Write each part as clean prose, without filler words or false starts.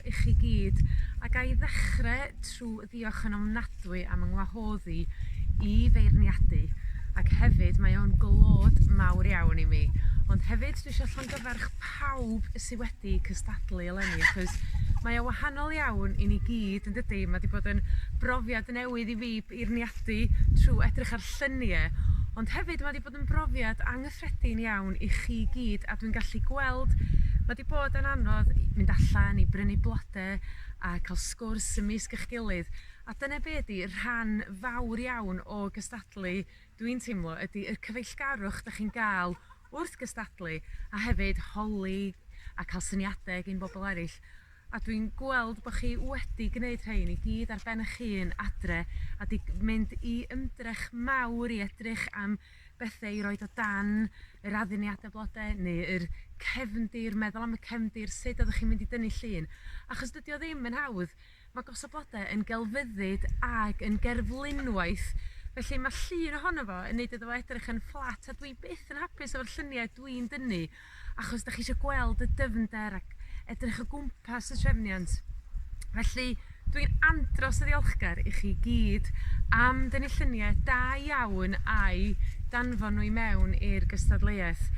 i chi gyd a ga i ddechrau trwy ddiolch yn ofnadwy am yng ngwahodd i i feirniadu ac hefyd mae o'n glod mawr iawn i mi. Ond hefyd dwi eisiau llongyfarch pawb sydd wedi cystadlu eleni achos mae o wahanol iawn i ni gyd yn dydi? Mae wedi bod yn brofiad newydd i fi beirniadu trwy edrych ar lluniau ond hefyd mae wedi bod yn brofiad anghyffredin iawn i chi gyd a dwi'n gallu gweld mae 'di bod yn anodd mynd allan i brynu blode a cael sgwrs ymysg eich gilydd a dyna be ydi rhan fawr iawn o gystadlu dwi'n teimlo ydi yr cyfeillgarwch 'dach chi'n gael wrth gystadlu a hefyd holi a cael syniadau gin bobl eraill a dwi'n gweld bod chi wedi gwneud rhein i gyd ar ben eich hun adre a 'di mynd i ymdrech mawr i edrych am bethau i roid o dan yr addurniadau blodau neu yr cefndir, meddwl am y cefndir, sut oeddech chi'n mynd i dynnu llun. Achos dydy o ddim yn hawdd. Mae gosod blodau yn gelfyddyd ag yn gerflunwaith. Felly mae llun ohono fo yn neud iddo fo edrych yn fflat a dwi byth yn hapus efo'r lluniau dwi'n dynnu achos 'dach chi isio gweld y dyfnder ac edrych o gwmpas y trefniant. Felly dwi'n andros o ddiolchgar i chi gyd am dynnu lluniau da iawn a'u danfon nhw i mewn i'r gystadleuaeth.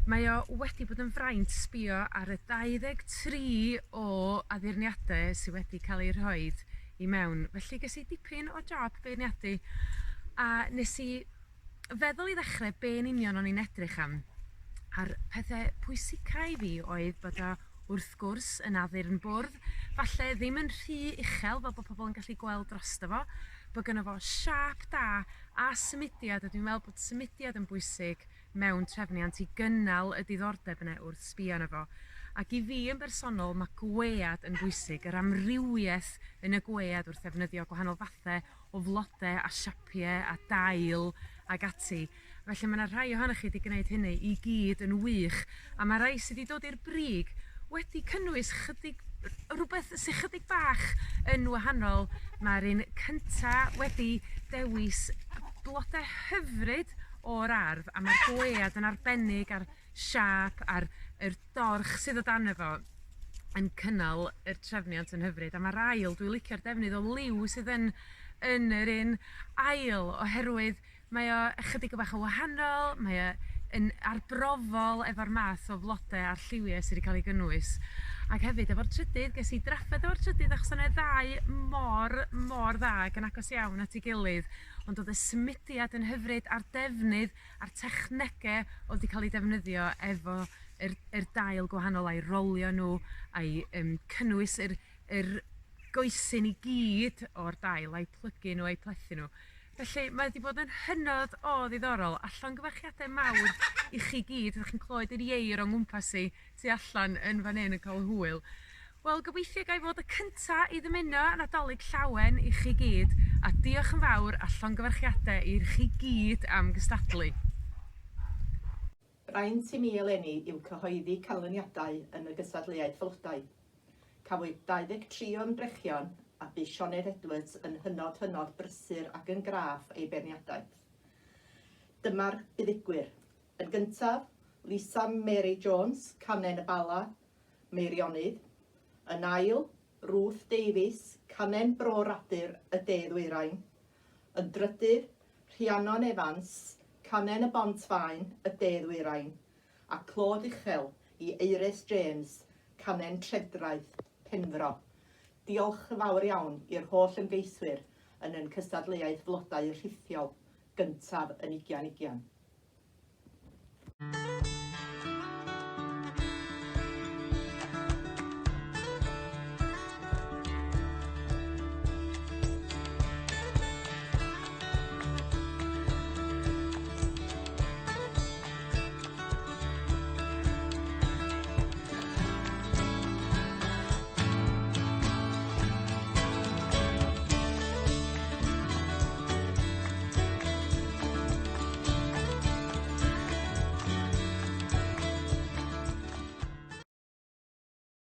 Mae o wedi bod yn fraint sbio ar y 23 o addurniadau sydd wedi cael eu rhoid i mewn. Felly ges i dipyn o job beirniadu a nes i feddwl i ddechrau be yn union o'n i'n edrych am. A'r pethe pwysica i fi oedd bod o wrth gwrs yn addurn bwrdd, falle ddim yn rhy uchel fel bod pobl yn gallu gweld drosto fo, bod gynno fo siâp da a symudiad, a dwi'n meddwl bod symudiad yn bwysig mewn trefniant i gynnal y diddordeb yna wrth sbio arno fo. Ac i fi yn bersonol mae gwead yn bwysig, yr amrywiaeth yn y gwead wrth ddefnyddio gwahanol fathau o flode a siapie a dail ag ati. Felly mae 'na rhai ohonoch chi 'di gwneud hynny i gyd yn wych a mae rhai sydd 'di dod i'r brig wedi cynnwys chydig rhywbeth sy chydig bach yn wahanol. Mae'r un cynta wedi dewis blode hyfryd o'r ardd a mae'r gwead yn arbennig a'r siâp a'r yr dorch sydd o dan fo yn cynnal yr trefniant yn hyfryd a ma'r ail, dwi licio'r defnydd o liw sydd yn yn yr un ail oherwydd mae o ychydig o bach yn wahanol, mae o yn arbrofol efo'r math o flode a'r lliwie sy 'di ca'l 'u gynnwys. Ac hefyd efo'r trydydd, ges i drafferth efo'r trydydd achos o' 'ne ddau mor mor dda ac yn agos iawn at ei gilydd ond o'dd y symudiad yn hyfryd a'r defnydd a'r technege oedd 'di cael eu defnyddio efo yr yr dail gwahanol a'u rolio nhw a'u yym cynnwys yr yr goesyn i gyd o'r dail a'u plygu nhw a'u plethu nhw. Felly mae 'di bod yn hynod o ddiddorol a llongyfarchiadau mawr i chi gyd, ydych chi'n clywed yr ieir o ngwmpas i tu allan yn fan hyn yn cael hwyl. Wel gobeithio ga i fod y cynta i ddymuno Nadolig Llawen i chi gyd a diolch yn fawr a llongyfarchiadau i chi gyd am gystadlu. Braint i mi eleni yw cyhoeddi canlyniadau yn y gystadleuaeth flodau. Cafwyd 23 o ymdrechion a bu Sioned Edwards yn hynod hynod brysur ac yn graff ei beirniadaeth. Dyma'r buddugwyr. Yn gyntaf, Lisa Mary Jones, Canen y Bala, Meirionnydd. Yn ail, Ruth Davies, Canen Bro Radur y De Ddwyrain. Yn drydydd, Rhiannon Evans, Canen y Bont Faen y De Ddwyrain. A clod uchel i Eirys James, Canen Trefdraeth, Penfro. Diolch yn fawr iawn i'r holl ymgeiswyr yn yn cystadleuaeth flodau rhithiol gyntaf yn ugian ugian.